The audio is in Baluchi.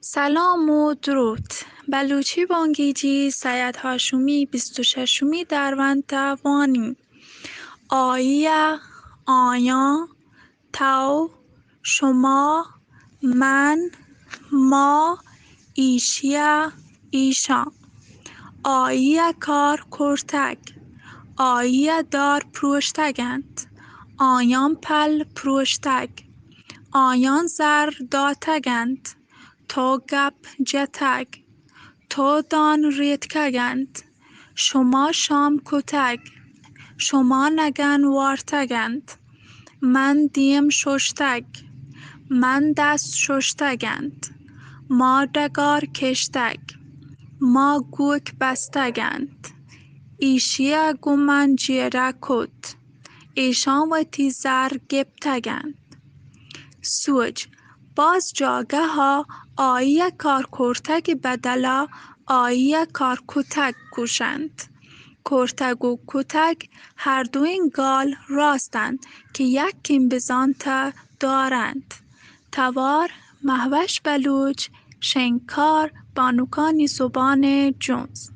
سلام و دروت. بلوچی بانگیجی سید هاشمی بیست و ششمی درونت ءَ وانی. آئی ءَ، آیاں، تو، شما، من، ما، ایشی ءَ، ایشاں. آئی ءَ کار کرتگ. آئی ءَ دار پروشتگ انت. آیاں پل پروشتگ. آیاں زر داتگ انت. تو گپ جتگ. تو دان ریتکگ انت. شما شام کتگ. شما نگن وارتگ انت. من دیم ششتگ. من دست ششتگ انت. ما ڈگار کشتگ. ما گوک بستگ انت. ایشی ءَ گوں من جیڑہ کت. ایشاں وتی زر گپتگ انت. سوج، باز جاگہ ءَ آئی ءَ کار کرتگ ءِ بدل ءَ آئی ءَ کار کتگ گوش انت. کرتگ و کتگ ہر دوئیں گال راست انت کہ یکیں بزانت ءَ دارنت. توار، مہوش بلوچ، شنگکار، بانکانی زبان ءِ جنز.